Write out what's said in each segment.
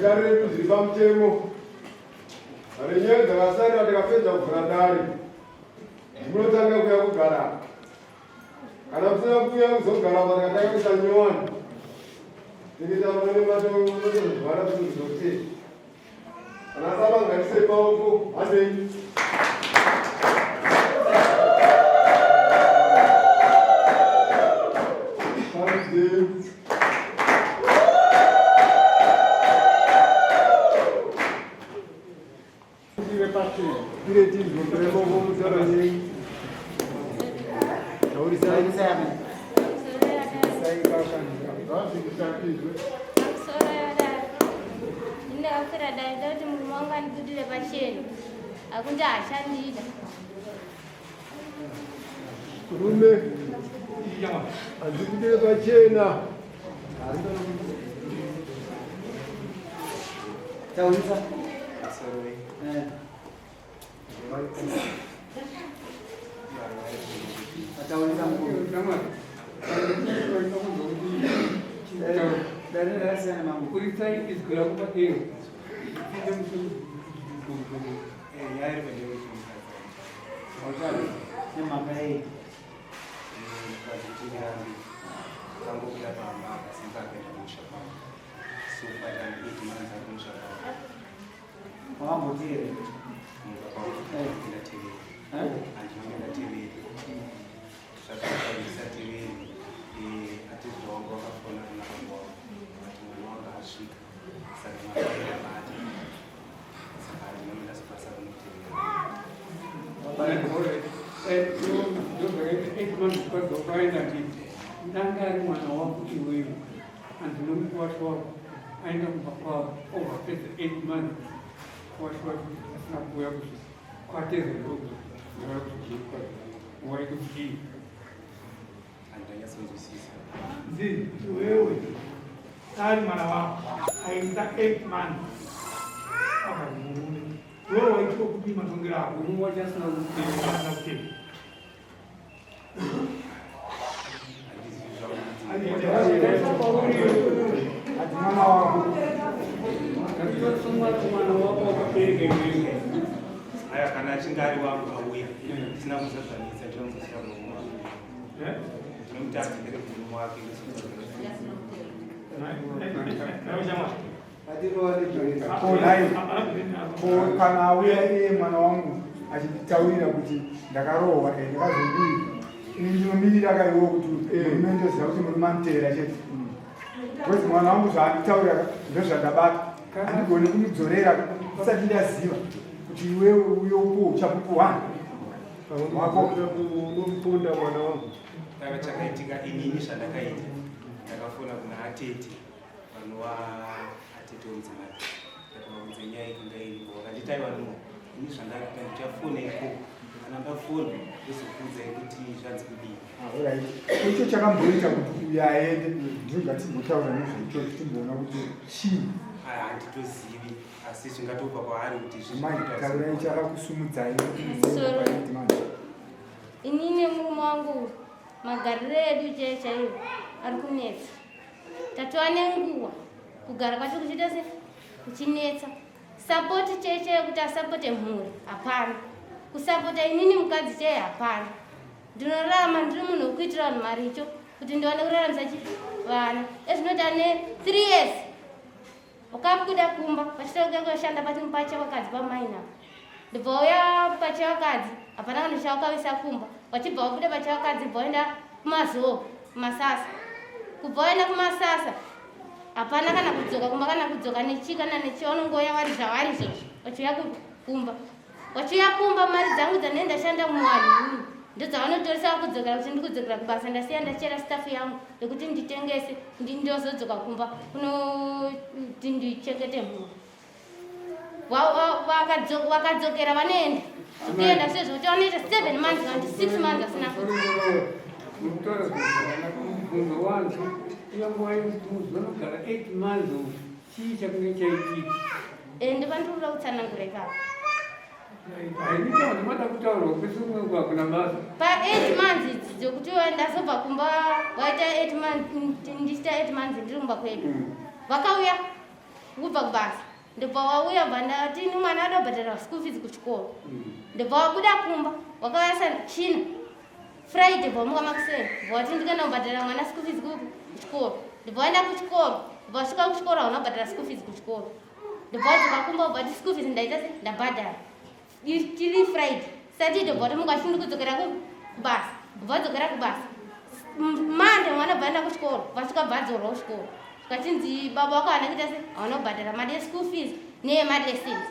dare redu zviri pamutemo. Pane nyaya dzakasarira tikapedza kuvhura dare. Munotanga kuya kugara. Kana musina kuuya kuzogara apa tikatanga kuita nyowani. Tinoita mune matozvara zvinhu zvokuti kana baba ngatisei maoko handei. Handei. Ndakapera dai ndati murume wangu andibudire pachena akuti haachandida. Rume andibudire pachena. Taurisa. Ataurisa mukuru. Dare rakasiyana mambo. Kurisai izwi rako padewo. Nemhaka yei? Akangobuda pamba akasimba akaenda kumusha kwavo. So patani 8 months ari kumusha kwavo. Wakamboti here? Mumba kwavo ndatevera. Handinonge ndatevera. Zvakaita ndisateveri. Atezvara wangu wakafona kuna baba wangu. Vakati mwana wangu asvika. Saka mwana abata. Saka handinonge ndazokwanisa kumutevera. Ndanga ari mwana wako iwewe handina mukuwasha wako aenda kumba kwavo obva apedza 8 months kuwasha wacho asina kuuya kuti kwateza ndokuzouya kuzodii nguva yekudii Handinyatsonzwisisa. Nzi iwewe ari mwana wako aita 8 months abva kumurume iwewe waitwa kudii matongero ako murume wacho asina kutenda asina kutenda Handizivi zvangu kuti Ati mwana wako. mwana wako wakabereka iwewe Aya kana achinge ari wangu auya sina kuzazvanisa ndinomudzosera murume wangu. Ndinomuti adzokere kumurume wake Ko nhai, ko kana auya iye mwana wangu achinditaurira kuti ndakarohwa eh, ndakazodii ini ndinomirira kaiwo kuti murume ndoziva kuti murume anoteera chete because mwana wangu zvaanditaurira ndozvandabata handigoni kumudzorera ndisati ndaziva kuti iwewe uyo upo uchapupu hwani wako unomuponda mwana wangu. Saka chakaitika inini zvandakaita ndakafona kuna atete vanova atete wemudzimai ndakavaudza nyaya ikanga iripo vakanditi aiwa no ini zvandakaita ndichafona ikoko kana ndafona ndozokuudzai kuti zvanzi kudii. Alright. Icho chakamboita kuti uyo aende ndiro ngatimbotaura nezveichocho timboona kuti chii. Ah, handitozivi asi zvingatobva kwaari kuti Mai taurai chakakusumudzai kuti Sorry. muende manje. Ini nemurume wangu magariro edu chaiyo chaiyo ari kunetsa. Tatova nenguva kugara kwacho kuchiita se kuchinetsa. Sapoti chaiyo chaiyo kuti asapote mhuri hapana. Kusapota inini mukadzi chaiyo hapana. Ndinorarama ndiri munhu wekuitira vanhu maricho kuti ndiwane kuraramisa chi vana. Ezvinoti ane 3 years wakabuda kumba vachitanga kushanda pati pachevakadzi pamaina apa. Ndobva wauya pachevakadzi hapana kana chawakavisa kumba vachibva vabuda pachevakadzi bva waenda kumazoo kumasasa kubva waenda kumasasa hapana kana kudzoka kumba kana kudzoka nechi kana nechi vanongouya vari zvavari izvozvo vachiuya kumba Vachiuya kumba mari dzangu dzandinenge ndashanda muwanhu ndodzavanotoresa kudzokera kuti ndikudzokera kubasa ndasiya ndachera staff yangu yekuti nditengese ndozodzoka kumba kunoti ndichengete mhuri vakadzokera vanoenda zvekuenda sezvo kuti vanoita 7 months kana kuti 6 months asina mukutaura zvakanaka mubvunzo wangu iyo nguva yekuti vanogara 8 months Chii chakunge chaitika? Eh, ndipandiri kuda kutsanangura ipapo. Hainita kuti mada kutaurwa kwese kumwe hakuna basa. Pa 8 months idzi dzekuti ndazobva kumba waita 8 months ndichita 8 months ndiri kumba kwedu. Vakauya. Kubva kubasa ndobva wauya bva ndati ini mwana ada kubhadhara school fees kuchikoro. Ndobva wabuda kumba wakavasa china Friday bva wamuka makuseni bva wati ndikaenda kubhadhara mwana school fees kuchikoro. Ndobva waenda kuchikoro bva wasvika kuchikoro hauna kubhadhara school fees kuchikoro. Ndobva wadzoka kumba bva wati school fees ndaita se ndabhadhara. Tiri Friday Saturday bva watomuka chindi kudzokera kubasa bva wadzokera kubasa Monday mwana bva aenda kuchikoro vasvika bva adzorwa kuchikoro Zvichinzi baba wako haana kuita se hauna kubhadhara mari yeschool fees neyemalessons.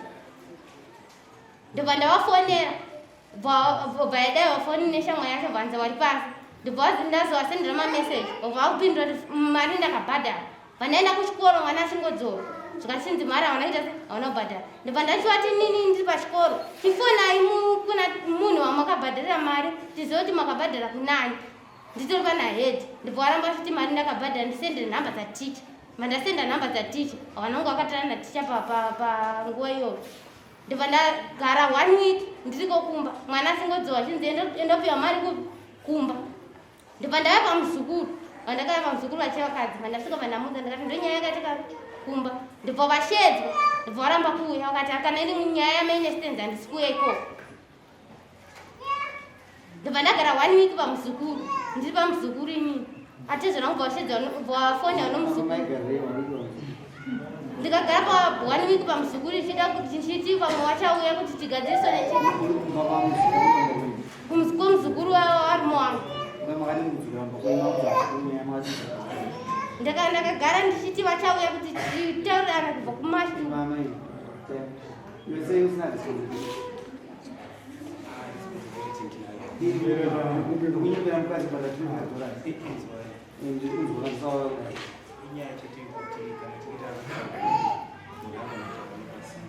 Ndobva ndavafonera bva yadai vafoni neshamwari yacho bvanza wari pasi ndobva ndazovasendera mameseji bva vakupindura kuti mari ndakabhadhara bva ndaenda kuchikoro mwana achingodzora zvikachinzi mari hauna kuita se hauna kubhadhara ndobva ndachivati nini ndiri pachikoro chifonai kuna munhu wamakabhadharira mari tizive kuti makabhadhara kunani Nditori pana head ndibva waramba vachiti mari ndakabhadhara ndisendere nhamba dzaticha mandasenda nhamba dzaticha havana kunge vakatirana naticha panguva iyoyo ndibva ndagara one week ndiriko kumba mwana asingodzowa achinzi endopiwa mari kumba ndibva ndava pamuzukuru vandakava pamuzukuru vachevakadzi vandasvika vandamudza ndikati ndonyaya yakaitika kumba ndibva vashedzwa ndibva varamba kuuya vakati akana iri nyaya yamainestens handisi kuuya ikoko ndobva ndagara one week pamuzukuru ndiri pamuzukuru inini atezvona kubva washedza wafoni anomuzukuru ndikagara pa one week pamuzukuru ichida kuti ndichiti vamwe vachauya kuti tigadziriswe nechikumuzukuru warume wangu ndakagara ndichiti vachauya kuti titaurirana kubva kumashu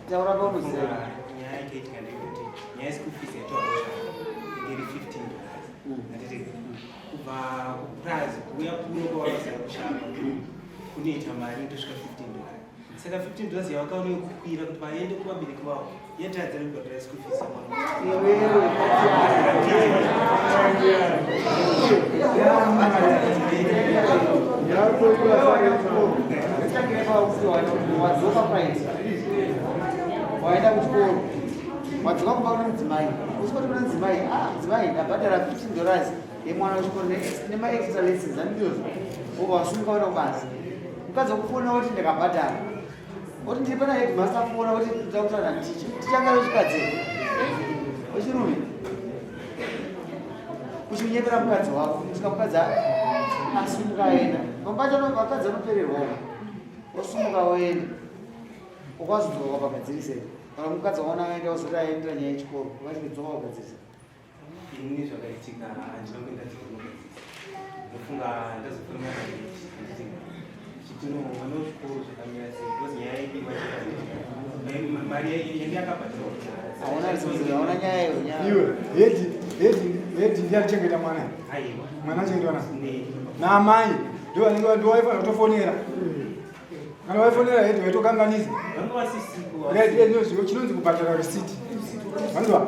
Taura paunoziva. Nyaya yakaitika ndeyekuti nyaya yeschool fees yataura iri 15 dollars. Handiti kubva kupurazi kuuya kuno kwavanoziva kushamba kunoita mari inotosvika 15 dollars. Saka 15 dollars yavakaona yekukwira kuti vaende kuvabereki vavo yatadza nekubhadhara school fees yemwana. Waenda kuchikoro wadzoka kumba kune mudzimai usikuti kune mudzimai ah mudzimai ndabhadhara 15 dollars yemwana wechikoro nemaextra lessons andizvozvo wobva wasumuka uenda kubasa mukadzi wekufona woti ndakabhadhara woti ndiri pana headmaster fona woti ndida kutaura naticha ticha angari wechikadzi wechirume uchinyepera mukadzi wako kusvika mukadzi asumuka aenda vamwe vakadzi vanopererwawo osumuka oenda ukwazodzoka wapagadzirisa kana mukadzi waona aenda wazoti aendera nyaya yechikoro ukati kudzoka wagadzirisa Ini zvakaitika handina kuenda kunogadzirisa. Ndofunga ndazofonera handiti handiti chitino mwana wechikoro zvakamira sei because nyaya yaidiwa chete mari yange yakabhadharwa kudhara. Hauna responsibility, hauna nyaya iyo nyaya. Iwe hedi hedi hedi ndiye anochengeta mwana. Aiwa. Mwana achengetwa na Ne. naamai ndio vanenge ndio vaifanira kutofonera. Kana waifonera head waitokanganisa. Vanga vasisiko. Right, eh, no, zviro chinonzi kubhadhara receipt. Vanzwa?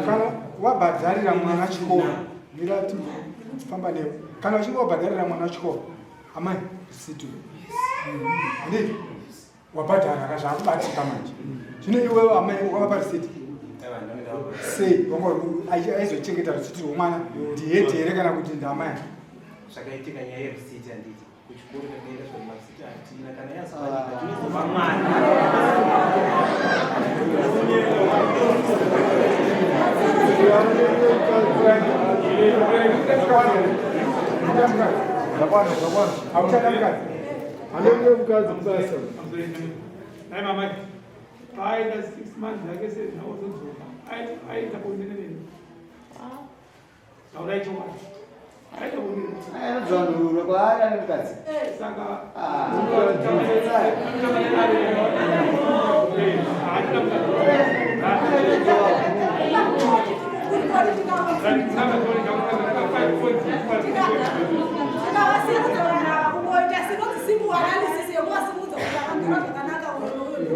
Kana wabhadharira mwana chikoro, mira famba newe. Kana uchinge wabhadharira mwana chikoro, amai receipt. Handiti? Wabhadhara ka zvakubatika manje. Zvino iwewe amai wakavapa receipt. Sei wanga aizochengeta receipt rwomwana ndihead here kana kuti ndamai? Zvakaitika nyaya yereceipt handiti. Kuchikoro takaenda zvanzi masiti hatina kana yazowanika tinozopa mwana. Dai mama paaita six months yake sezvaozodzoka aita bonde neni. Taurai chokwadi. Aita bonde. Anodzvanurura kwaari ane mukadzi. Saka Ah.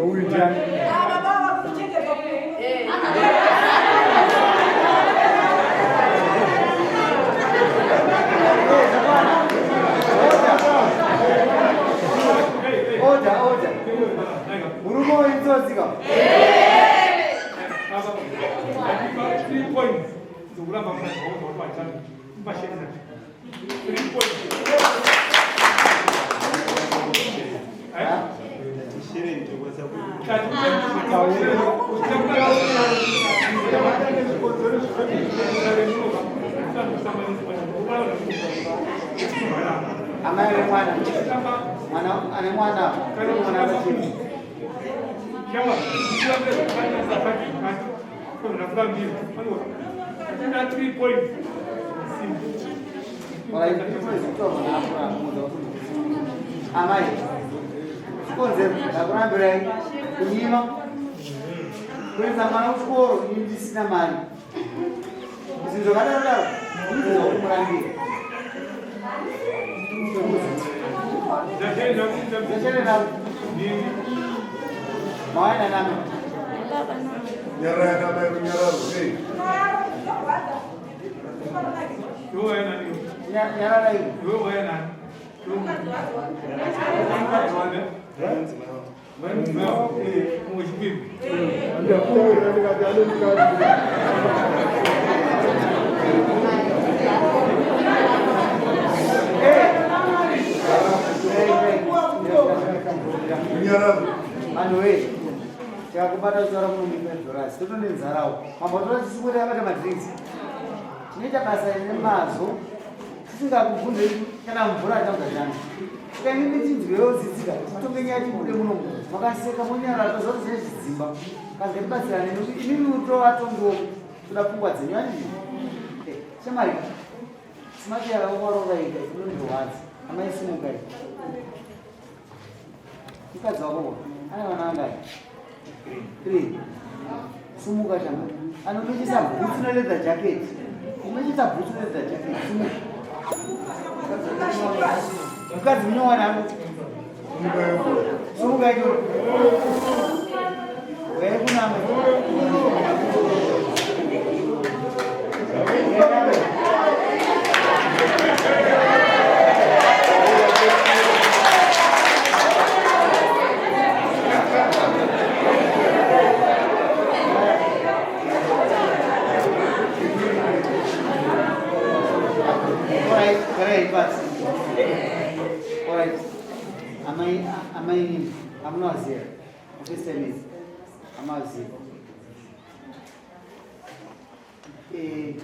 Uyu ndiani? Order, order. Itsotsi ka. Amai ane mwana. Mwana ane mwana. Mwana akachena. Amai, chikonzero ndakurambirai kunyima kuendesa mwana kuchikoro ini ndisina mari zvinhu zvakadaro daro ndizvo zvakumurambira Mawana nami. Nyarara namai runyararo. Hey. Nyarara iwe. Ndakutaurira ndikati ane mukadzi. Runyararo. Vanhu wee, tikakubata uchitaura kuno nedhorasi totone nzarawo. Mambotora chisikuti akabata madrinks. Tinoita basa rine mazo tisingakubvunzei kana mvura hatina Saka imimi tinzwewo tsitsika titonge nyaya tibude muno makaseka monyarara toziva kuti zvine zvidzimba kana ngatibatsirane nekuti imimi mutovatongewo toda pfungwa dzenyu andii eh, shamari simati yakawarova ika inondirwadza amai simukai mukadzi wako ane vana vangai three sumuka shamari anotochisa bhutsu neleather jacket unochisa bhutsu neleather jacket sumuka mukadzi munyowani ano sumuka ito uyai kunama Amai, amunoziva first time is amaziva eh,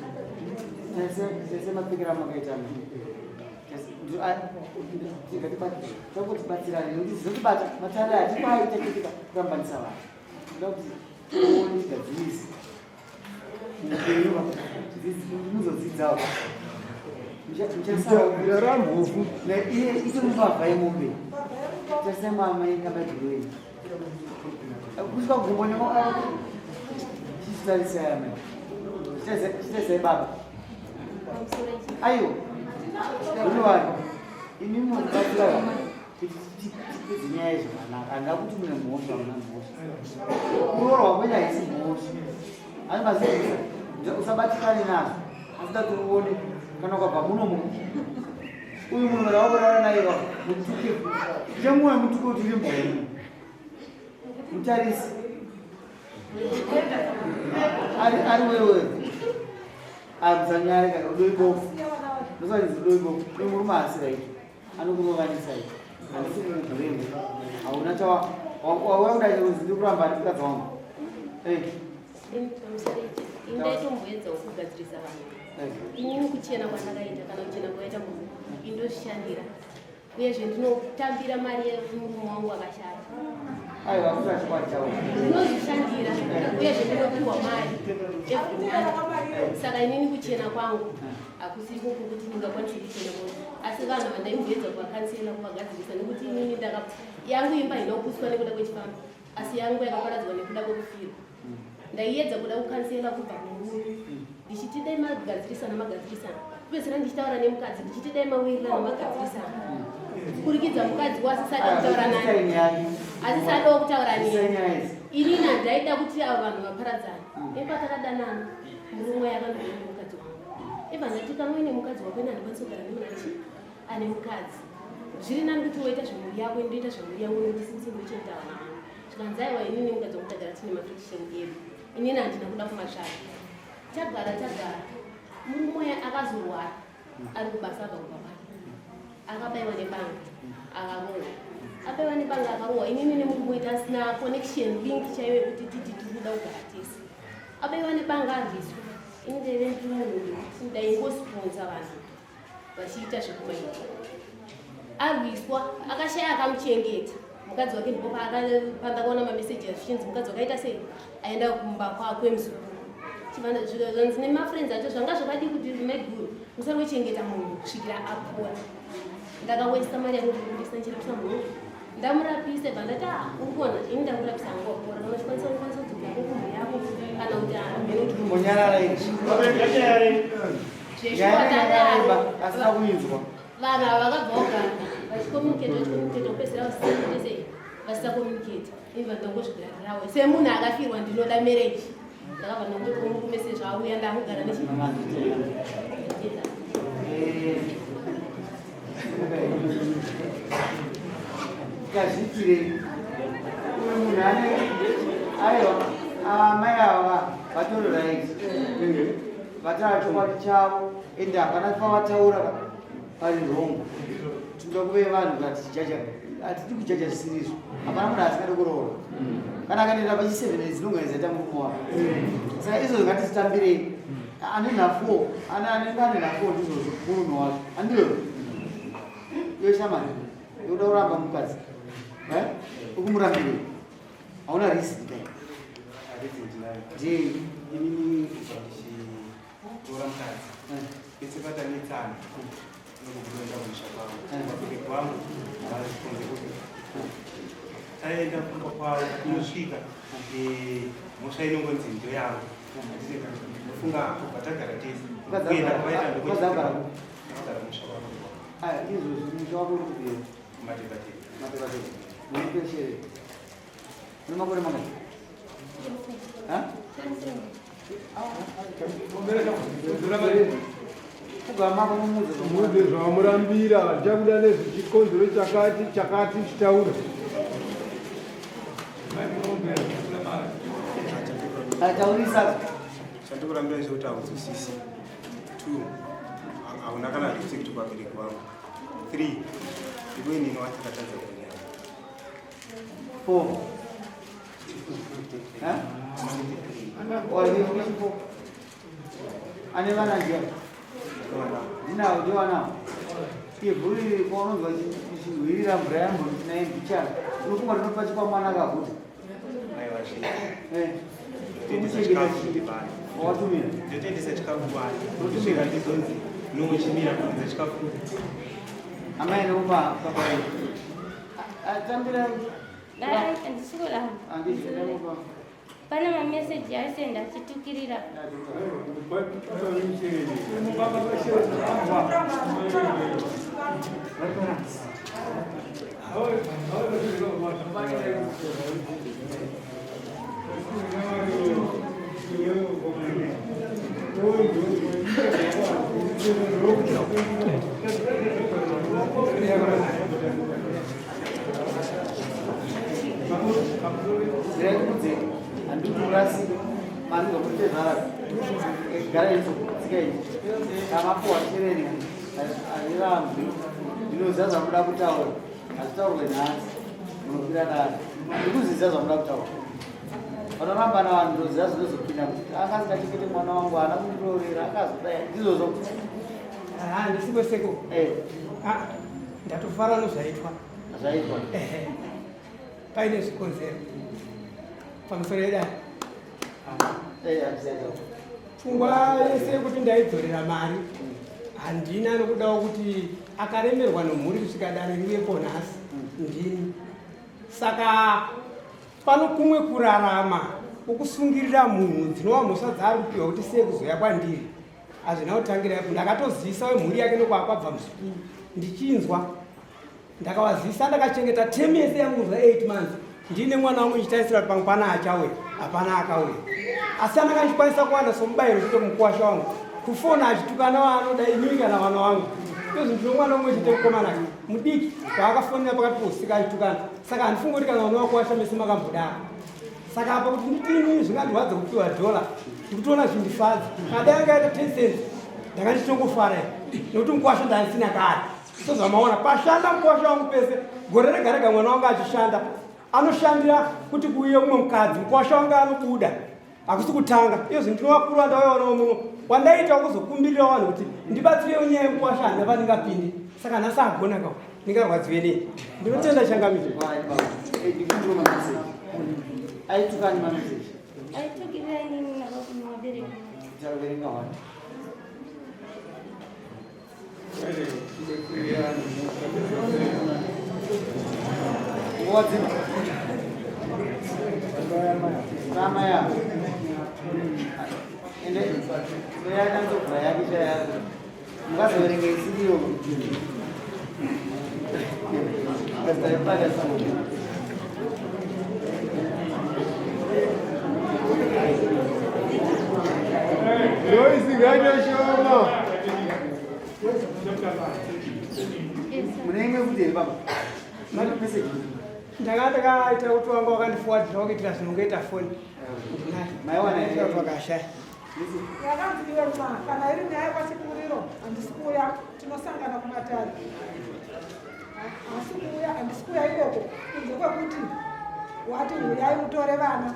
tese mapfekero amakaita tokuti batsirane nekuti zvinotibata matare hatikuaita totika kurambanisa vanhu toda kuti tione tigadzirisa muupenyu muzodzidzawo muchasara iye itori mbavha yemombe tarisai amaigirweni kusvika gumbo chichitarisai amai chitarisai baba aiwa unowani imi munobatsira kuti tipedze nyaya zvakanaka handina kuti mune mhosva muna mhosva kuroorwa kwenyu haisi mhosva ani mazivisa usabatikane nazvo asi da kuti uone kana ukabva muno mu uyu munhu kana wakurara naye va mutuke chemuwe mutuke kuti uri mbwa ino mutarisi ari ari wewe amusanyare kana udoi bofu ndosanzi udoi bofu uyu murume haasi right anokurovanisa iyi handisi kukubhuremu hauna chawa wauda chekuzi ndiri kuramba ndikadzi wangu eh. Indaitomboedzawo kugadzirisa vanhu inini kuchena kwandakaita kana kuchena kwakaita munhu indozvishandira uyezve ndinotambira mari yemurume wangu akashata aiwa kutora chikwadi chavo ndinozvishandira uyezve ndinopiwa mari every month saka inini kuchena kwangu hakusiko kwokuti ndingakwanise kuchena munhu asi vanhu vandaimboedza kuvakansela kuvagadzirisa nekuti inini ndaka yangu imba haina kuputswa nekuda kwechifambi asi yangu yakaparadzwa nekuda kwekufirwa ndaiedza kuda kukansela kubva kumurume ndichiti dai magadzirisana magadzirisana kupedzisira ndichitaura nemukadzi ndichiti dai mawirirana magadzirisana kurikidza mukadzi wasisada kutaura nani asisadawo kutaura neni inini handaida kuti ava vanhu vaparadzane ipa takadanana murume yakandoona mukadzi wangu ibva ndati kana uine mukadzi wako ini handikwanisi kugara nemunhu achi ane mukadzi zviri nani kuti woita zvemhuri yako ndoita zvemhuri yangu nokuti sinzi ndochengeta vana vangu. Zvikanzi aiwa inini mukadzi wangu tagara tine mafriction edu. Inini handina kuda kumatsvaga. Tagara tagara. Murume uya akazorwara ari kubasa abva kumba kwake. Akabaiwa nebanga akarohwa. Abaiwa nebanga akarohwa. Inini nemurume uyu tasina connection link chaiyo yekuti titi tiri kuda kugara tese. Abaiwa nebanga arwiswa. Ini ndaive ndiri munhu wekuti ndaingosponsa vanhu vachiita zvekumaita. Arwiswa akashaya akamuchengeta. Mukadzi wake ndipo pandakaona mameseji azvichinzi mukadzi wakaita sei aenda kumba kwakwe muzukuru. Zvanzi nemafriends acho zvanga zvakadii kuti maiguru musangochengeta munhu kusvikira apora. Ndakawesta mari yangu ndikundisa ndichirapisa munhu. Ndamurapisa bva ndati ah uri kuona ini ndakurapisa hangu wapora kana uchikwanisa unokwanisa kudzokera kumhuri yako kana kuti hameno kuti Mbonyarara izvi. Zveshuwa tadaro. Asina kuinzwa. Vanhu ava vakabva vogara vachicommunicate vachicommunicate kupedzisira vasisa sei vasisa communicate ini bva ndangozvigarirawo semunhu akafirwa ndinoda marriage ndakabva ndangoti murume sezvo auya ndakugara nechi Tazviitirei uyu munhu ane aiwa amai ava vatori right vataura chokwadi chavo ende hapana pavataura pari wrong tinoda kuve vanhu vatijaja hatidi kujaja zvisirizvo hapana munhu asingadi kuroora kana akanoenda pachiseven dzinogona dzaita murume wake saka izvozvo ngatizitambirei ane nhafuo anenge ane nhafuo ndizvozvo murume wacho andiyo iyo shamani yoda kuramba mukadzi ukumurambirei hauna reason kai ndiyei inini kubva ndichitora mukadzi pese patanetsana nokukuenda kumusha kwangu vabereki vangu havazvikonze kuti taenda kumba kwavo inosvika mhosva inongonzi ndo yangu ndofunga kubva tagara tese kuenda kwavaita ndokugara musha kwavo izvozvi musha wako uri kupira matevateva matevateva munopeshere une makore mangani Muudze zvawamurambira ndichakuda nezvechikonzero chakati chakati chitaura. Taurisa. Chandikurambira ndechekuti haunzwisisi. Two, hauna kana respect kuvabereki vangu. Three, iwe nini watakatadza kunyaya. Four. Ane vana ndiani? Ndinawo, ndiwanawo. Ivhu riri paunonzwa ichinhuwirira mvura yamboni naye mbichana. Unofunga rinopachikwa mwana akaguta. Watumira. Ndotoendesa chikafu kwani. Ndosvika ndizonzi nochimira kuendesa chikafu. Amai nekupa baba. Tambira. Handisi kuramba. Pane mameseji aisenda achitukirira. Ndinoziva zvamuda kutaura hazvitaurwe nhasi munokwira dare ndikuziziva zvamuda kutaura vanoramba na vanhu ndoziva zvinozopinda kuti anga asingachengete mwana wangu haana kundiroorera akazodai ndizvozvo handisi kweseko eh. ah, ndatofara nozvaitwa zvaitwa paine zvikonzero pamusoro yedare eh, pfungwa yese yekuti ndaidzorera mari handina nokudawo kuti akaremerwa nomhuri kusvika dare riuyepo nhasi ndini saka pano kumwe kurarama kwokusungirira munhu dzinova mhosva dzaari kupiwa kuti sei kuzoya kwandiri hazvina kutangira ipo ndakatozivisa wemhuri yake nokwakwabva muzukuru ndichinzwa ndakavazivisa ndakachengeta temu yese yangu kubva 8 months ndiine mwana wangu ndichitarisira kuti pamwe pana achauya hapana akauya asi andanga ndichikwanisa kuwana somubayiro chete kumukuwasha wangu kufona achitukana waanoda inini kana vana wangu izvo ndino mwana umwe chete mukomana mudiki waakafonera pakati pousika achitukana. Saka handifungi kuti kana vana vakuwasha mese makambodaro. Saka apa kuti nditini zvingandirwadza kupiwa dhola, ndikutoona zvindifadza. Kana dai anga aita 10 cents ndanga ndichitongofara nekuti mukuwasha ndandisina kare. Sezvamaona pashanda mukuwasha wangu pese gore rega rega mwana wangu achishanda anoshandira kuti kuuye mumwe mukadzi mukuwasha wangu anobuda hakusi kutanga iyo zvinhu ndinovakuru vandauyaonawo muno wandaita wakuzokumbirira vanhu kuti ndibatsirewo nyaya yekuwasha handina pandingapinde saka nhasi agona ka ndingarwadziwe nei ndinotenda changamire aitukani mameseji Aitukirira inini navabereki. Taverenga wani Nguva dzino Rama ya ende yakanzobva yake chayako mukazoverenga isiriyo Noise ngaite shoma. Mune imwe futi here baba? Mane message. Ndanga ndakaita kuti wanga wakandifuwadzira wakuitira zvinongoita foni. Maiwana here? Kuti wakashaya. Yakanzi iwe ma kana iri nyaya yekwachikuriro handisi kuuya tinosangana kumatare. Hasi kuuya handisi kuuya ikoko kunze kwekuti wati huyai mutore vana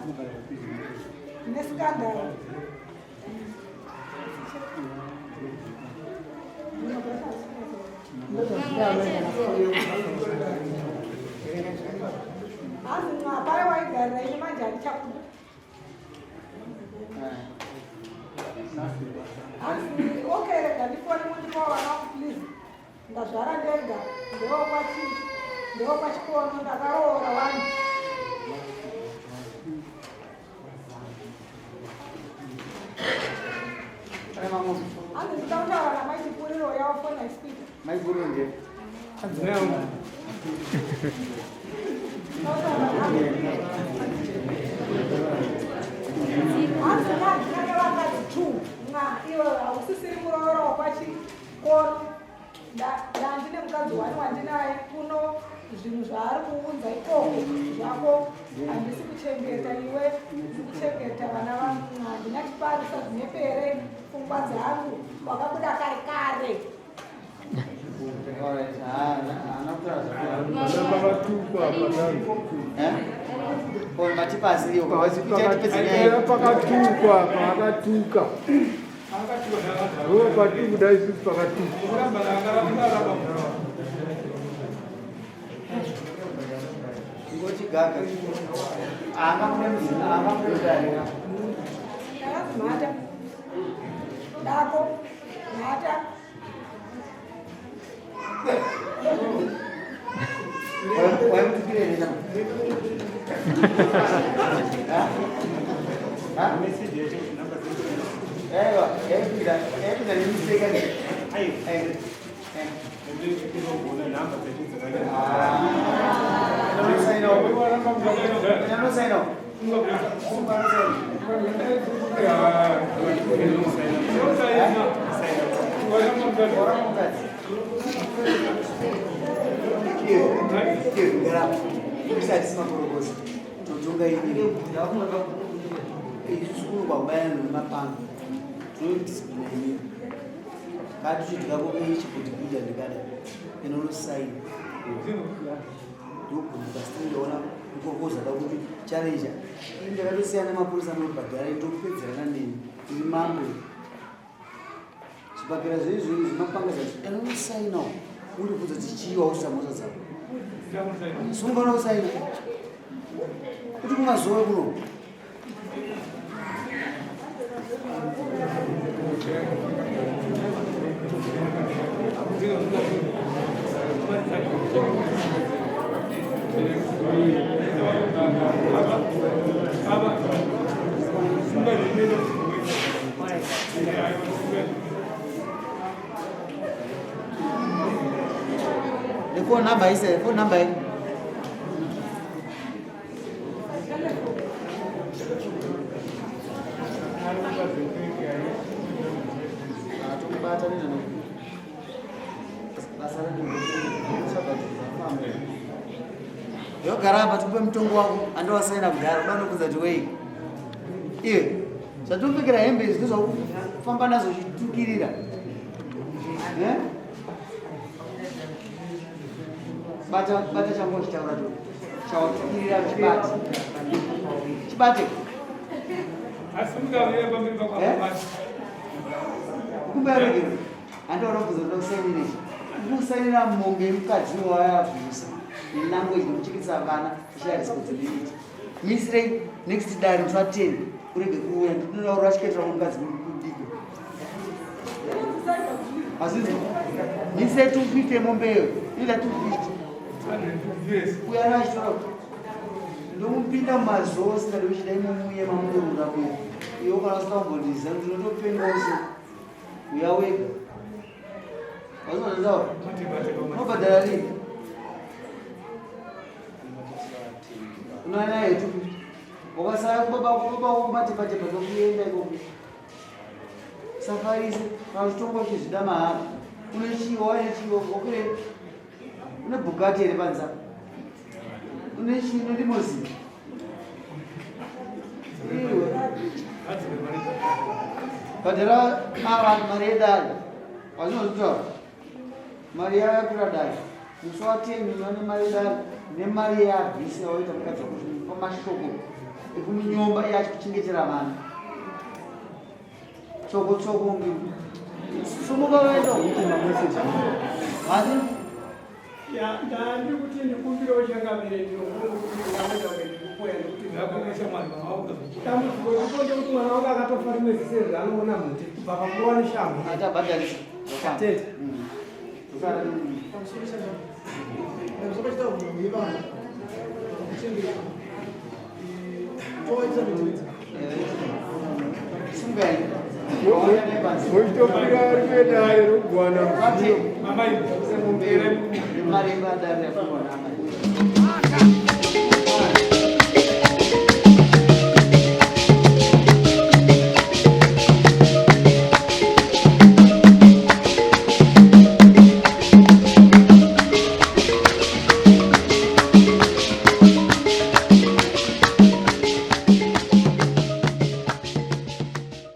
nesikandaro. Hanzi mwapai waigarira ini manje handichakuda. Hanzi okay rega ndifone mundipa vana vangu please. Ndazvara ndega ndewokwachikono ndakaroora wani. Hanzi ndinoda kutaura namai Chipuriro yavo foni haisi kuita. Mai Guru ndiye. Hanzi ndandinenge vakadzi two mwa iwe hausisiri muroora wakwachikono ndandine mukadzi wani wandinaye kuno zvinhu zvaari kuunza ikoko zvako handisi kuchengeta iwe ndiri kuchengeta vana vangu handina chiparisa zvinyepere pfungwa dzangu wakabuda kare kare. Pakatukwa paakatuka patikuda isusu pakatukwa. Ngochigaga. Anga kune mzina, anga kune mdare. Ndakanzi mhata dako mhata Waimutukire here chama? Ha? Aiwa, yaipinda, yaipinda nemistake ane. Ai, ai. Katichidya kuichibudibida ndikada inonosaina ndogumbuka sindiona mukokoza da kuti challenge ini ndakatosiyana nemapurisa anobhadhara ndopedzerana neni ndiri mambo zvibhakera zveizvo zvimapanga zvacho anosaina uri kubvunza dzichiwa usisa mhosva dzako sungana usaina kuti kumazuva kuno The phone number is phone number. Yogara apa tikupe mutongo wako andowasaina kudhara uda ndokudza kuti wei. Iwe zvatopfekera hembe izvi ndozvakufamba nazo uchitukirira. Eh? Bata bata changu uchitaura tu. Chawatukirira chibate. Chibate. Eh? Kumbe regero. Andiona kubvunza kuti usainire ndikusainira mombe yemukadzi wayabvusa nelanguage nekucheketsa vana kushaya responsibility. Misirei next dare musi wa 10 urege kuuya ndinoda urashiketera mukadzi kudiko. Azinzi misirei 250 mombeyo ila 250 uya nachitora ndomupinda mumazuva usingadi kuchida imomuye mamurura kuya iwe kana usina kumbondiziva ndinotopenga uso uya wega wazvinozvitaura unobhadhara rini unoana yetu wakasara kubaba kubaba kumatepatepa ndokuenda ikoko safarisi kana uchitonga uchizvida mahara une chiwo wane chiwo okure une bugati here panza une chii une limozini iwe bhadhara ava mari yedare wazvinozvitaura mari yakakwira dare musi wateni vane mari yedare nemari yeabhisi yawaita mukadzi wako pa mashoko ekumunyomba iye achikuchengetera vana tsoko tsoko nge sumuka vaenda hati Ya, ndandi kuti ndikumbire changamire ndinokuti dambudziko riripo ndekuti mwana wangu akatofa rimwe zise raanoona mhute kubva pakurowa neshamhu achabhadharisa tete Muchitopira rimwe dare rokugwana mari yebadare yapiwa naamai.